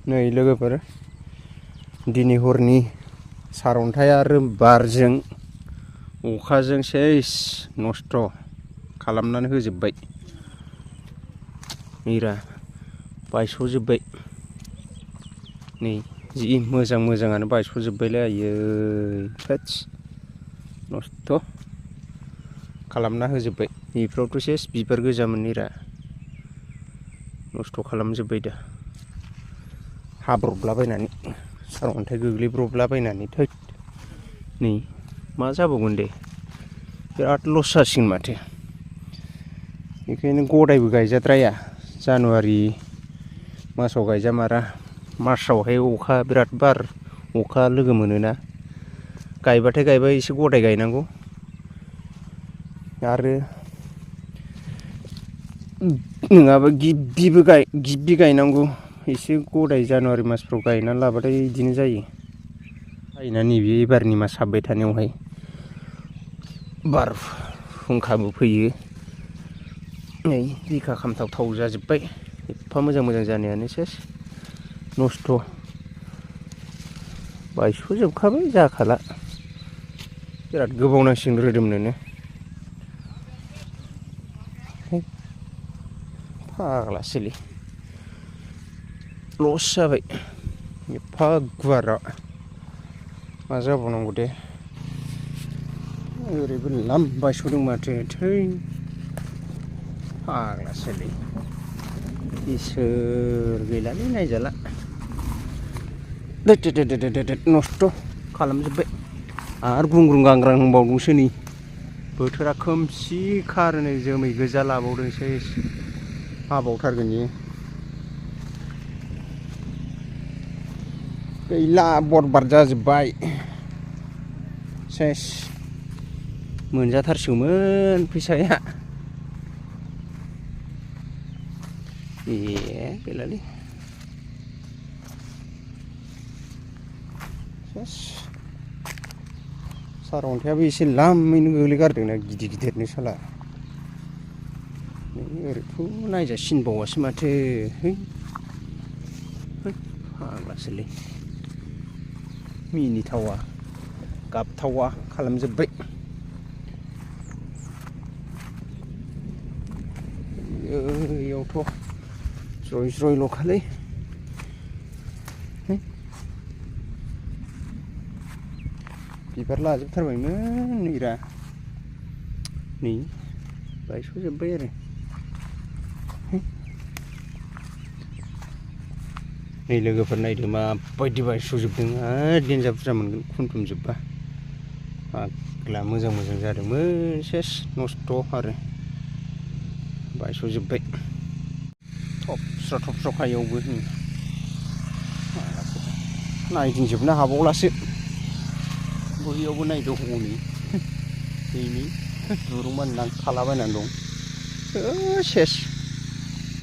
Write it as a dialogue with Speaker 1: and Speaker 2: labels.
Speaker 1: नै लोगोफोर दिनै हरनि सारअन्थाइ आरो बारजों अखाजों सेस नस्थ' खालामनानै होजोबबाय। नैरा बायस'जोबबाय। नै जि मोजां मोजाङानो बायस'जोबबायलै आयै थोस नस्थ' खालामना होजोबबाय। बेफोरावथ' सेस बिबार गोजामोन नैरा नस्थ' खालामजोबबाय दा हाब्रबलाबायनानै सारअन्थाइ गोग्लैब्रबलाबायनानै थैद नै मा जाबावगोन दे बिराद लस जासिगोन माथो। बेखायनो गदायबो गायजाद्राया जानुवारि मासाव गायजामारा मार्चआवहाय अखा बिराद बार अखा लोगो मोनोना गायबाथाय गायबाय एसे गदाय गायनांगौ आरो नङाबा गिबि गायनांगौ एसे गदाय जानुवारि मासफ्राव गायनानै लाबाथाय बिदिनो जायो। जायोना नैबे एबारनि मास हाबबाय थानायावहाय बारहुंखाबो फैयो। नै बिखा खामथावथाव जाजोब्बाय एफा मोजां मोजां जानायानो सेस नस्थ' बायस'जोबखाबाय जाखाला बिराद गोबाव नांसिगोन रोदोमनोनो। फाग्लासोलै लस जाबाय एफा गुवारा मा जाबावनांगौ दे ओरैबो लाम बायस'दों माथो थै फाग्लासोलै इसोर गैलालै नायजाला नस्थ' खालामजोब्बाय। आरो गुंग्रुं गांग्रां होनबावदोंसो नै बोथोरा खोमसि खारो नै जोमै गोजा लाबावदोंसै हाबावथारगोन इयो गैला बरबाद जाजोब्बाय सेस मोनजाथारसिगौमोन फैसाया गैलालै सेस सारअन्थाइयाबो एसे लामैनो गोग्लैगारदोंना गिदिर गिदिरनो साला ओरैथ' नायजासिनबावासो माथो है फाग्लासोलै मिनिथावा गाबथावा खालामजोब्बाय। बेयावथ' ज्रय ज्रयल'खालै बिबार लाजोबथारबायमोन नैरा नै बायस'जोब्बाय आरो नै लोगोफोर नायदो माबायदि बायस'जोबदों आरो देन्जार बुरजा मोनगोन खनथुमजोबबा फाग्ला मोजां मोजां जादोंमोन सेस नस्थ' आरो बायस'जोब्बाय थबस्र' खायावबो नायदिंजोबनो हाबावलासो बैयावबो नायदो हनै दैनि दुरुं बाननानै थालाबायनानै दं सेस